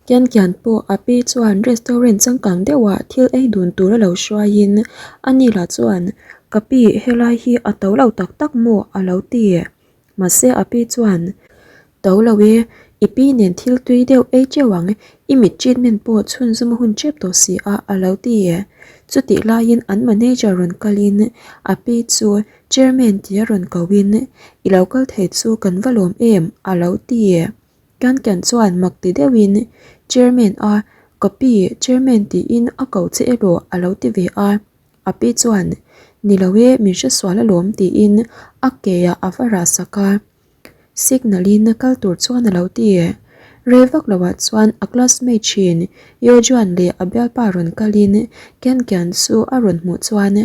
Kian Kian pawh a pi chuan restaurant changkang deuhah thil ei dun tur a lo hruaiin a ni lah chuan, Ka pi, helai hi a to lo tak tak maw? a lo ti. Mahse a pi chuan, To lo e, i pi nen thil tui deuh ei teuh ang, i mit treatment pawh chhunzawm a hun tep tawh si a, a lo ti. Chutih laiin an manager rawn kalin a pi chu Chairman tia rawn koin, I lo kal thei chu kan va lawm em? a lo ti. Kan kan chuan mak ti deuhin Chairman a ka pi Chairman tiin a ko che erawh a lo ti ve a, a pi chuan Ni lo e min hresual alawm tiin a ke ah a va rah sak a, signal in kal tur chuan a lo ti. Rei vak lo ah chuan a classmate thin Yojuan leh a bialpa rawn kalin Ken Kian chu a rawn hmuh chuan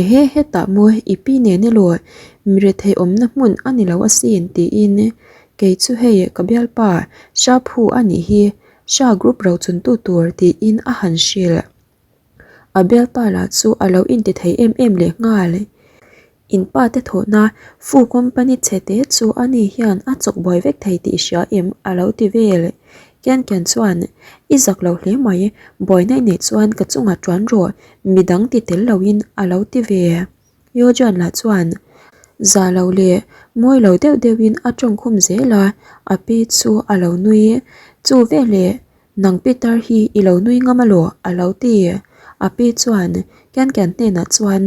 Ehe hetah maw i pi nen elaw mi rethei awmna hmun a ni lo asin tiin kei chu hei ka bialpa Sha Phu a nih hi Sha group ro chuntu tur tiin a han hrilh. A bialpa lah chu a lo inti thei em em leh nghal. In pa te thawhna Fu company chhe te chu a ni hian a chawk buai vek thei tih hria em a lo ti vel. Kian Kian chuan, I zak lo hle mai, buaina i neih chuan ka chungah tuan rawh, midang ti tel loin a lo ti ve. Yojuan lah chuan, Za lo leh mawi lo deuh deuhin a tawngkhum zel a, a pi chu a lo nui. Chu veleh, nang Peter hi i lo nui ngam alaw? a lo ti. A pi chuan Kian Kian hnenah chuan,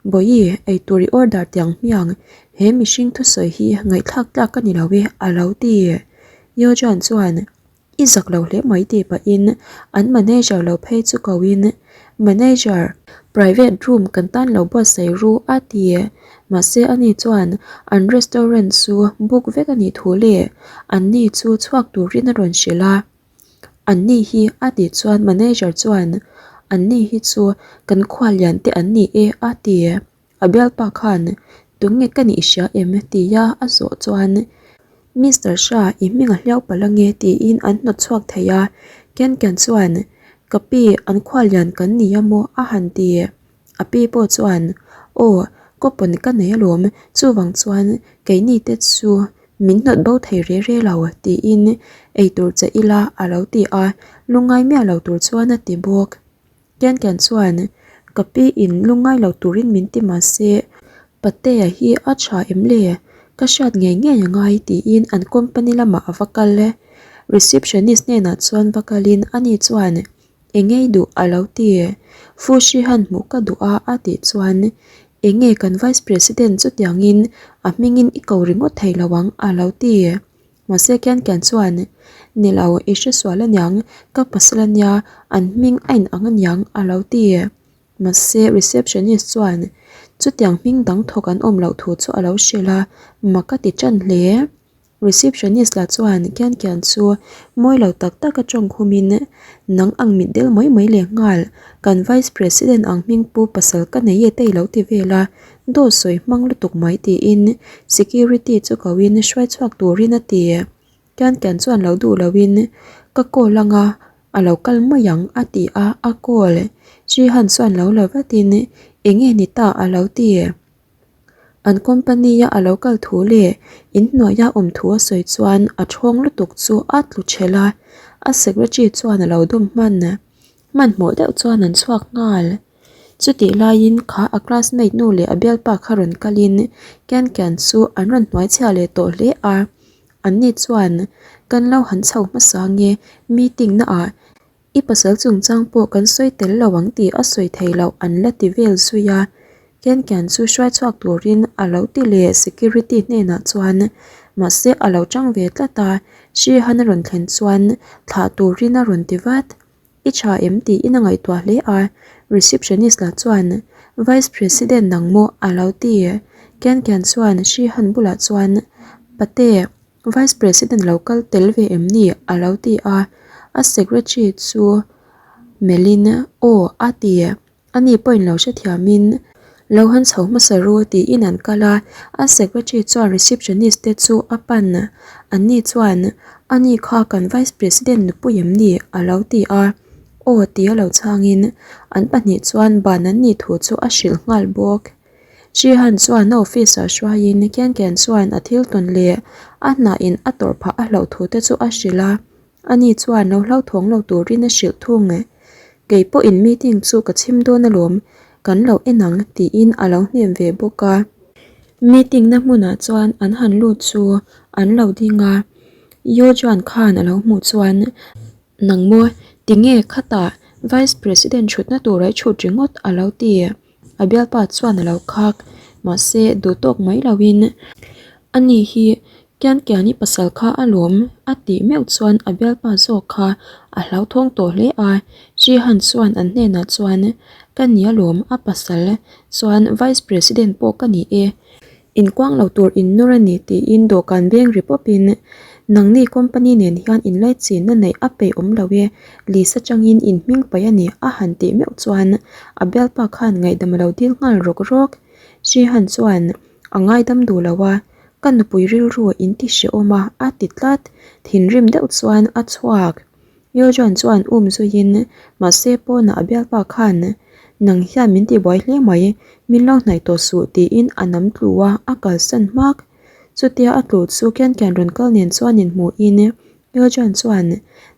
Bawihi, eitur i order tiang hmiang, he mihring thusawi hi ngaihthlak tlak ka ni lo e a lo ti. Yojan chuan, I zak lo hle mai tih pahin an manager lo phei chu koin, Manager, private room kan tan lo buatsaih ru a ti. Mahse ani chuan an restaurant chu book vek a nih thu leh anni chu chhuak turin a rawn hrilh a. Anni hi a tih chuan manager chuan, Anni hi chu kan khuallian te an ni e a ti. A bialpa khan, Tunge ka nih hria em? tia a zawh chuan, Mister Shah, i hming a hliau palh ange tiin an hnawt chhuak thei a. Ken Ken chuan, Ka pi, an khuallian kan ni a maw? a han ti. A pi pawh chuan, Aw, kawpawn ka nei alawm, chuvang chuan keini te chu min hnawt bo thei re re lo tiin eitur che ila a lo ti a, lungngai miah lo tur chuan a ti bawk. Ken Ken chuan, Ka pi in lungngai lo turin min ti mah se, Patea hi a tha em le? Ka hriat ngei ngei a ngai tiin an company lamah a va kal e. Receptionist hnenah chuan va kalin ani chuan, Eng ei duh a lo ti. Fushi han hmuh ka duh a a tih chuan, Enge kan vice president chutiangin a hmingin i ko ringawt thei lo ang a lo ti. Mahse Kian Kian chuan, Ni lo, i hre sual aniang, ka pasal ania, an hming a in ang aniang a lo ti. Mahse receptionist chuan chutiang hming dang thawk an awm loh thu chu a lo hrilh a, mak a ti tan hle. Receptionist lah chuan Kian Kian chu mawi lo tak tak a tawng khumin, Nang ang mitdel mai mai leh nghal, kan vice president ang hming pu pasal ka nei e te i lo ti vel a, Dawt sawi hmang lutuk mai tiin security chu koin hruai chhuak turin a ti. Kian Kian chuan lo duh loin ka call anga a lo kal mai ang a ti a, a call. Jihan chuan lo la vatin enge ni ta a lo ti. An company a a lo kal thu leh inhnuaia awm thu a sawi chuan a thawng lutuk chu a tlu thelh a, a secretary chuan a lo dawm hman. Hmanhmawh deuh chuan an chhuak nghal. Chutih laiin kha a classmate nu leh a bialpa kha rawn kalin Ken Ken chu an rawn hnuai chhia leh tawh hle a. Anni chuan, Kan lo han chho hmasa nge meeting naah i pasal chungchang pawh kan sawi tel lo ang tih a sawi thei loh an la ti vel zui a. Ken Ken chu hruai chhuak turin a lo ti leh security hnenah chuan mahse a lo chang ve tlat a, Shihan a rawn thlen chuan thlah turin a rawn ti vat. I tha em tiin a ngaihtuah hle a, receptionist lah chuan Vice President nang maw a lo ti. Ken Ken chuan Shihan bulah chuan Pate, Vice President lo kal tel ve em ni? a lo ti a, a secretary chu melhin Aw a ti. Ani pawhin lo hrethiamin lo han chho hmasa ru tiin an kal a, a secretary chuan receptionist te chu a pan. Anni chuan, Ani kha kan vice president nupui em ni? a lo ti a. Aw tia lo chhangin an pahnih chuan ban an nih thu chu a hrilh nghal bawk. Jihan chuan a office ah hruaiin Ken Ken chuan a thil tawn leh a hnahin a tawrh phah a hlauh thu te chu a hrilh a. Ani chuan lo hlauthawng lo turin a hrilh thung. Kei pawhin meeting chu ka chhim dawn alawm, kan lo en ang tiin a lo hnem ve bawk a. Meeting na hmunah chuan an han lut chu an lo ding a, Yo Juan khan a lo hmuh chuan, Nang maw, tinge khatah Vice President thutna tura i thut ringawt a lo ti. A bialpa chuan a lo khak, mahse duh tawk mai loin ani hi Kian Kiani pasal kha a lawm a tih meuh chuan a bialpa zawk kha a hlauthawng tawh hle a. Jihan chuan an hnenah chuan, Ka ni alawm, a pasal chuan Vice President pawh ka ni e. Inkuang lo tur in nawr a ni tiin dawhkan beng ri pawpin, Nangni company nen hian inlaichinna neih a peih awm lo e, Lisa changin in hming paih a ni a han tih meuh chuan a bialpa khan ngaihdam a lo dil nghal rawk rawk. Jihan chuan a ngaidam duh lo a, Ka nupui rilru in ti hrehawm a a ti tlat. Thinrim deuh chuan a chhuak. Yojoan chuan um zuiin, Mahse pawnah a bialpa khan nang hian min tibuai hle mai, min lo hnaih tawh suh tiin a nam tlu a, a kalsan hmak. Chutia a tlu chu kian kian rawn kal nen chuan inhmuhin Yojoan chuan,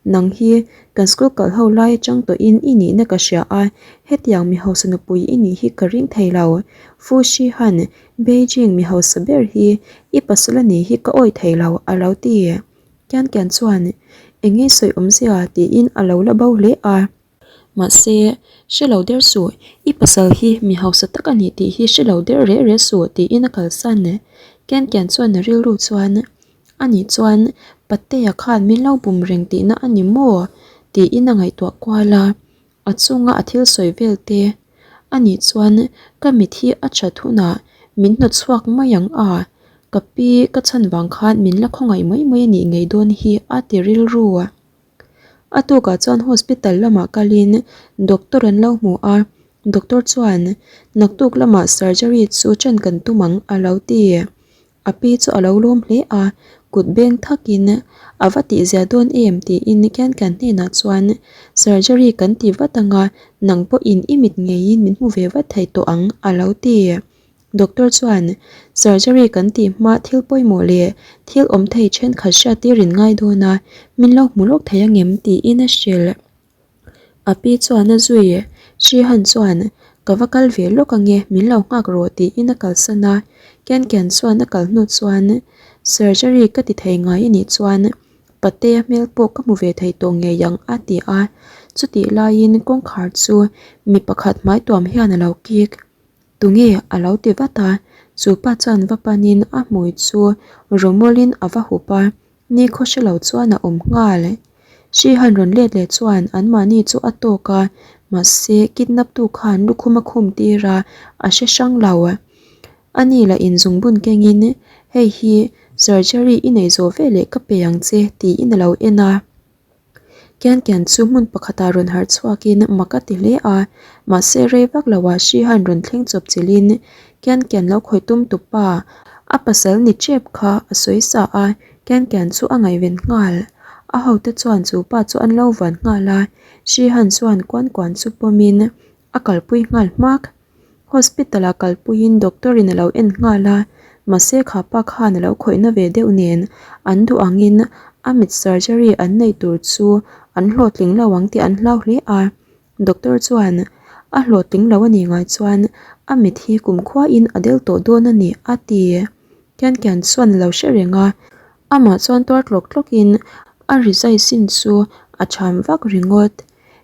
Nang hi kan school kal ho lai atang tawhin i nihna ka hria a, hetiang mi hausa nupui i nih hi ka ring thei lo. Fu Shihan, Beijing mi hausa ber hi i pasal a nih hi ka awih thei lo a lo ti. Kian Kian chuan, Eng nge sawi awmzia? tiin a lo la bo hle a. Mahse, hre lo der suh, i pasal hi mi hausa tak a ni tih hi hre lo der reh reh suh, tiin a kalsan. Kian Kian chuan a rilru chuan, A nih chuan Patea khan min lo bum reng tihna a ni maw? tiin a ngaihtuah kual a. A chunga a thil sawi vel te a nih chuan ka mit hi a that hunah min hnawt chhuak mai ang a, ka pi ka chhan vang khan min la khawngaih mai mai a nih ngei dawn hi a ti rilru a. A tukah chuan hospital lamah kalin doctor an lo hmu a, doctor chuan naktuk lamah surgery chu ṭan kan tum ang a lo ti. A pi chu a lo lawm hle a, kut beng thakin a va tihzia dawn em tiin Kian Kian hnenah chuan surgery kan ti vat ang a, nang pawhin i mit ngeiin min hmu ve vat thei tawh ang a lo ti. Doctor chuan surgery kan tih hma thil pawimawh leh thil awm thei thenkhat hriattir in ngai dawn a, min lo hmu lawk thei angem tiin a hrilh. A pi chuan a zui, Shihan chuan, Ka va kal ve lawk ange, min lo nghak rawh tiin a kalsan a. Ken Ken chuan a kal hnu chuan, Surgery ka ti thei ngai a nih chuan Patea hmel pawh ka hmu ve thei tawh ngei ang a ti a. Chutih laiin kawngkhar chu mi pakhat hmai tuam hian a lo kik. Tunge? a lo ti vat a. Chu pa chuan va panin a hmui chu rawmawlin a va hup a. Ni khaw hre lo chuan a awm nghal. Hri han rawn let leh chuan anmahni chu a tawk a, mahse kidnap tu khan lukhum a khum tir a, a hre hrang lo. Ani lah inzungbun kengin, Hei hi surgery i nei zawh veleh ka pe ang che tiin a lo en a. Kian Kian chu hmun pakhatah rawn harh chhuakin mak a ti hle a, mahse rei vak loah hri han rawn thleng chawp chilhin Kian Kian lo khawih tum tu pa a pasal ni tep kha a sawi sa a, Kian Kian chu a ngaihven nghal. A hote chuan chu pa chu an lo vuan nghal a, hri han chuan Kuan Kuan chu pawmin a kalpui nghal hmak. Hospital ah kalpuiin doctor in a lo en nghal a, mahse kha pa khan a lo khawihna ve deuh nen an duh angin a mit surgery an neih tur chu an hlawhtling lo ang tih an hlau hle a. Doctor chuan a hlawhtling lo a nih ngai chuan a mit hi kumkhuain a del tawh dawn a ni a ti. Kian Kian chuan a lo hre reng a, amah chuan tuar tlawk tlawkin a rizai sin chu a cham vak ringawt.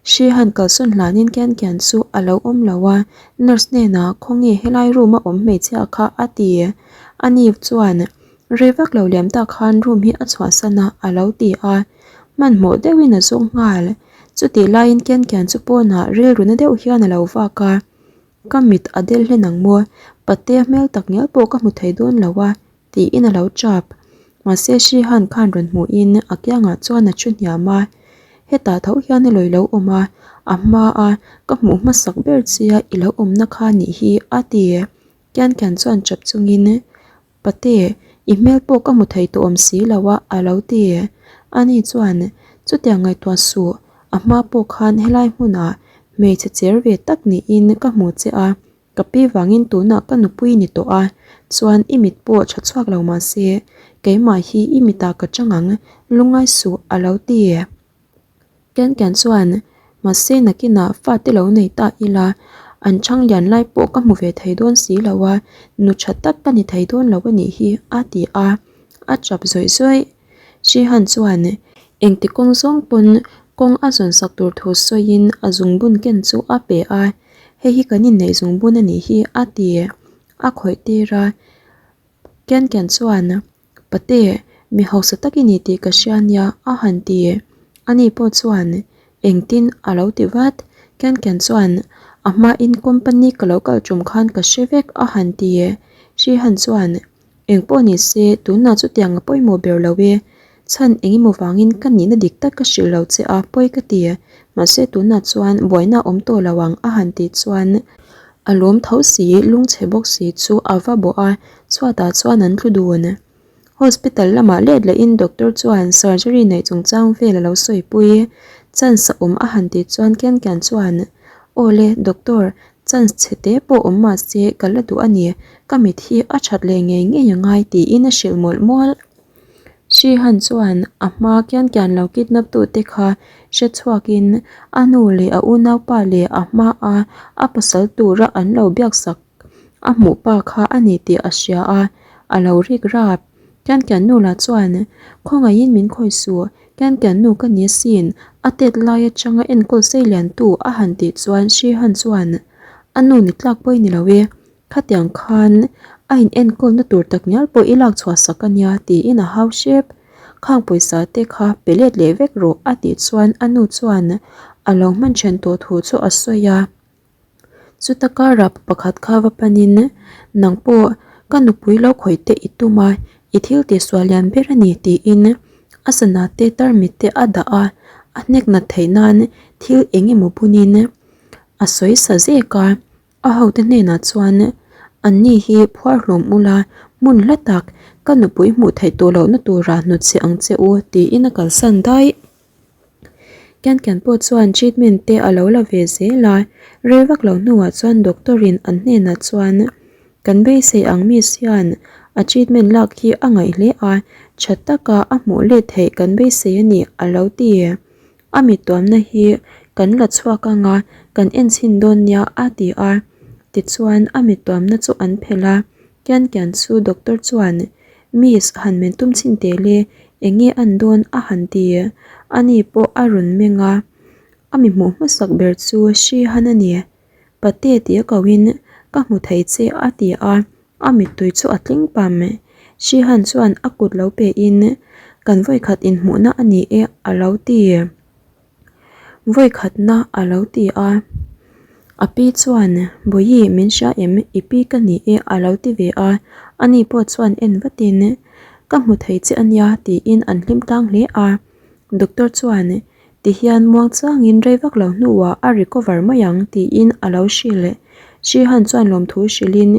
Hri han kalsawn hlanin Kian Kian chu a lo awm lo a, nurse hnenah khawnge helai room a awm hmeichhia kha a ti. Ani chuan rei vak lo liam tak khan room hi a chhuahsan a a lo ti a, hmanhmawh deuhin a zawng nghal. Chutih laiin Kian Kian chu pawnah rilru na deuh hian a lo vak a, Ka mit a del hlen ang maw? Patea hmel tak ngial pawh ka hmu thei dawn lo a tiin a lo tap. Mahse Shihan khan rawn hmuhin a kiangah chuan a thu hniam a, Hetah tho hian i lawi lo awm a, a hma a ka hmuh hmasak ber chia i lo awmna kha nih hi a ti. Kian Kian chuan tap chungin, Pate, i hmel pawh ka hmu thei tawh awm si lo a a lo ti. Ani chuan, Chutiang ngaihtuah suh, a hma pawh khan helai hmunah hmeichhe cher ve tak niin ka hmu che a, Ka pi vangin tunah ka nupui ni tawh a, chuan i mit pawh tha chhuak lo mah se, keimah hi i mitah ka chang ang, lungngai suh a lo ti. Ken Ken chuan, Mahse nakinah fate lo nei ta ila, an chhang lian lai pawh ka hmu ve thei dawn si lo a, nu tha tak ka ni thei dawn lo a nih hi, a ti a, a tap zawih zawih. Shihan chuan engti kawng zawng pawn kawng a zawn sak tur thu sawiin a zungbun ken chu a pe a, Hei hi kan inneih zungbun a nih hi, a ti. A khawih tir a, Ken Ken chuan, Pate, mi hausa tak i ni tih ka hria nia, a han ti. Ani pawh chuan, Engtin a lo ti vat? Ken Ken chuan, A hmain company ka lo kal tum khan ka hre vek, a han ti. Shihan chuan, Engpawh ni se, tunah chutiang a pawimawh ber lo e. Chhan eng emaw vangin ka nihna dik tak ka hrilh lo che a, pawi ka ti. Mahse tunah chuan buaina a awm tawh lo ang a han tih chuan a lawm tho si, lungchhe bawk si chu a va bawh a, chhuatah chuan an tlu dun. Hospital lamah let lehin doctor chuan surgery neih chungchang vel a lo sawipui. Chance a awm a han tih chuan Kian Kian chuan, Aw le, doctor, Chance chhe te pawh awm mah se ka la duh a ni, ka mit hi a that leh ngei ngei a ngai tiin a hrilh mawlh mawlh. Shihan chuan a hma kian kian lo kidnap tu te kha hre chhuakin a nu leh a unaupa leh a hma a a pasal tura an lo biaksak a hmuh pa kha a ni tih a hria a, a lo rik rap. Kian kian nu lah chuan khawngaihin min khawi suh, Kian kian nu ka ni asin, a tet lai atanga enkawl sei lian tu a han tih chuan Shihan chuan a nu ni tlak pawi ni lo e, khatiang khan a in enkawlna tur tak ngial pawh i lak chhuah sak a nia tiin a hau hrep. Khang pawisa te kha pe let leh vek rawh a tih chuan a nu chuan a lo hman then tawh thu chu a sawi a. Chuta karah pa pakhat kha va panin, Nang pawh ka nupui lo khawih te i tum a, i thil tihsual lian ber a ni tiin a sana te tarmit te a dah a, a hnek nat theih nan thil eng emaw bunin a sawi sa zek a. A hote hnenah chuan, Anni hi phuar hlawm ula, hmun hla tak ka nupui hmuh theih tawh lohna turah hnutchhe ang che u tiin a kalsan daih. Kian kian pawh chuan treatment te a lo la ve zel a, rei vak lo hnuah chuan doctor in an hnenah chuan kan beisei ang miss hian a treatment lak hi a ngaih hle a, tha taka a hmuh let theih kan beisei a ni a lo ti. A mit tuamna hi kan la chhuak anga kan en chhin dawn nia a ti a, tichuan a mit tuamna chu an phelh a, Kian kian chu doctor chuan Miss han men tum chhin teh le, eng nge an dawn a han ti. Ani pawh a rawn meng a, a mi hmuh hmasak ber chu Hri Han a ni. Pate tih a kohin ka hmu thei che a ti a, a mittui chu a tling pam. Hri Han chuan a kut lo pein kan vawikhat inhmuhna a ni e a lo ti. Vawikhatna a lo ti a, a pi chuan Bawihi min hria em i pi ka ni e a lo ti ve a, ani pawh chuan en vatin ka hmu thei che ania tiin an hlim tlang hle a, doctor chuan tihian muang changin rei vak lo hnuah a recover mai ang tiin a lo hrilh. Shihan chuan lawmthu hrilhin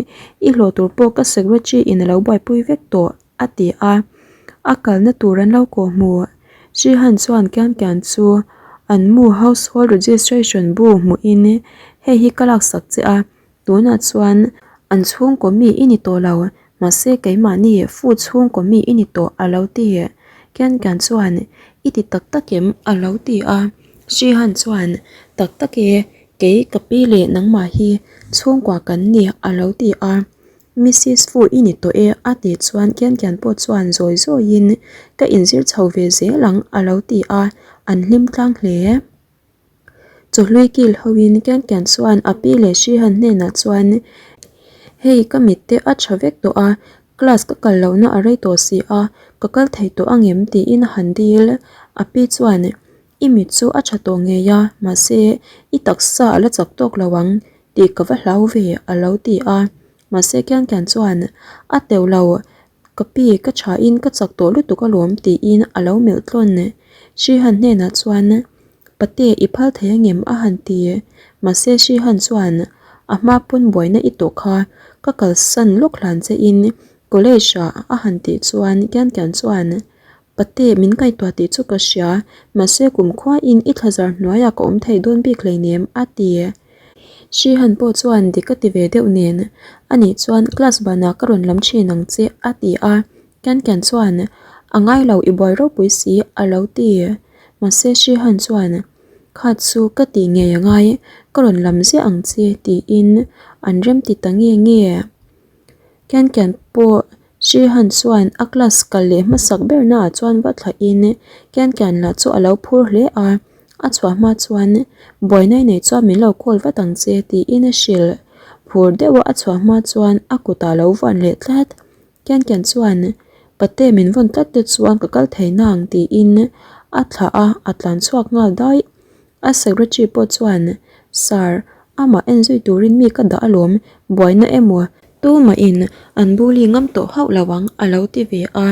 i hlawh tur pawh ka secretary in a lo buaipui vek tawh. A ti a, a kalna tur an lo kawh hmu. Shihan chuan kian kian chu an mu household registration bu hmuhin hei hi ka laksak che a, tunah chuan an chhungkaw mi i ni tawh lo, mahse keimahni fu chhungkaw mi i ni tawh a lo ti. Kian kian chuan i ti tak tak em? a lo ti a, Shihan chuan tak tak e, kei ka pi leh nangmah hi chhungkua kan ni a lo ti a. Missis Fu i ni tawh e a tih chuan Kian Kian pawh chuan zawi zawiin ka inzir chho ve zel ang a lo ti a, an hlim tlang hle. Chawhlui kil hoin Kian Kian chuan a pi leh Shihan hnenah chuan Hei ka mit te a tha vek tawh a, class ka kal lohna a rei tawh si a, ka kal thei tawh angem tiin a han dil. A pi chuan I mit chu a tha tawh ngei a, mahse i taksa a la chak tawk lo ang tih ka va hlau ve a lo ti a. Mahse Kian Kian chuan a teuh lo, ka pi ka thain ka chak tawh lutuk alawm tiin a lo melh tlawn. Shihan hnenah chuan Pate i phal thei angem a han ti. Mahse Shihan chuan a hma pawn buaina i tawh kha ka kalsan lawk hlan che in college ah a han tih chuan Kian Kian chuan Pate, min ngaihtuah tih chu ka hria, mahse kumkhuain i thlazar hnuaiah ka awm thei dawn bik hleinem, a ti. Shihan pawh chuan dik a ti ve deuh nen, Anih chuan class banah ka rawn lam thin ang che, a ti a. Ken Ken chuan, A ngai lo, i buai ropui si, a lo ti. Mahse Shihan chuan, Kha chu ka tih ngei a ngai, ka rawn lam ziah ang che tiin an remti ta nge nge. Kian Kian pawh Shihan chuan a class kal leh hmasak bernaah chuan va thlahin Kian Kian lah chu a lo phur hle a, a chhuah hma chuan buaina i nei chuan min lo call vat ang che tiin a hrilh. Phur deuha a chhuah hma chuan a kutah a lo vuan leh tlat. Kian Kian chuan Pate min vawn tlat te chuan ka kal thei nang tiin a thlah a, a tlan chhuak nghal daih. A secretary pawh chuan, Sir, amah en zui turin mi ka dah alawm, buaina emaw? Tumahin an bully ngam tawh hauh lo ang a lo ti ve a.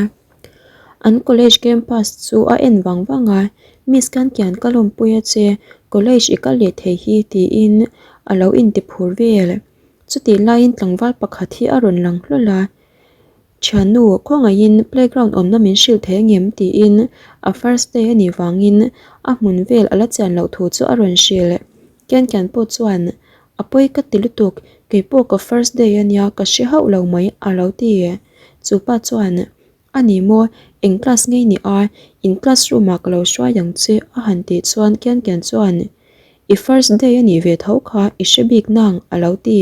An college campus chu a en vang vang a, Miss Kian Kian ka lawmpui a che, college i kal leh thei hi tiin a lo intiphur vel. Chutih laiin tlangval pakhat hi a rawn lang hlawl a, Thiannu, khawngaihin playground awmna min hrilh thei angem? tiin a first day a nih vangin a hmun vel a la chian loh thu chu a rawn hrilh. Kian Kian pawh chuan, A pawi ka ti lutuk, keipawh ka first day a nia ka hre hauh lo mai a lo ti. Chu pa chuan, A ni maw, eng class ngei ni a, in classroom ah ka lo hruai ang che a han tih chuan Kian Kian chuan, I first day a nih ve tho kha i hre bik nang a lo ti.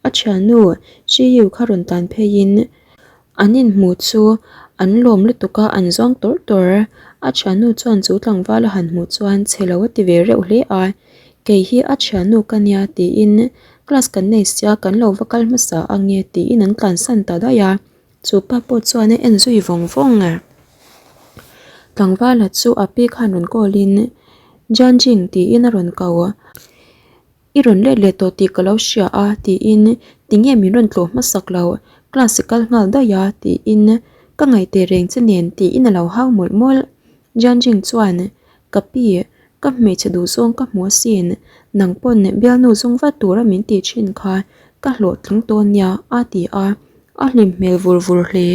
A thiannu Shiyu kha rawn tan pheiin an inhmuh chu an lawm lutuk a, an zawng tawrh tawrh. A thiannu chuan chu tlangval a han hmuh chuan chhe lo a ti ve reuh hle a, Kei hi a thiannu ka nia tiin class kan nei sia kan lo va kal hmasa ange tiin an tlansan ta daih a. Chu pa pawh chuan a en zui vawng vawng a. Tlangvala chu a pi khan rawn call in Jianjing tiin a rawn ko. I rawn let leh tawh tih ka lo hria a tiin tinge min rawn tlawh hmasak lo, class i kal nghal daih a tiin ka ngaih teh reng che nen tiin a lo hau mawlh mawlh. Jianjing chuan ka pi ka hmeichhe duhzawng ka hmu asin, nang pawn bialnu zawng vat tura min tih thin kha ka hlawhtling tawn nia a ti a, a hlim hmel vur vur hle.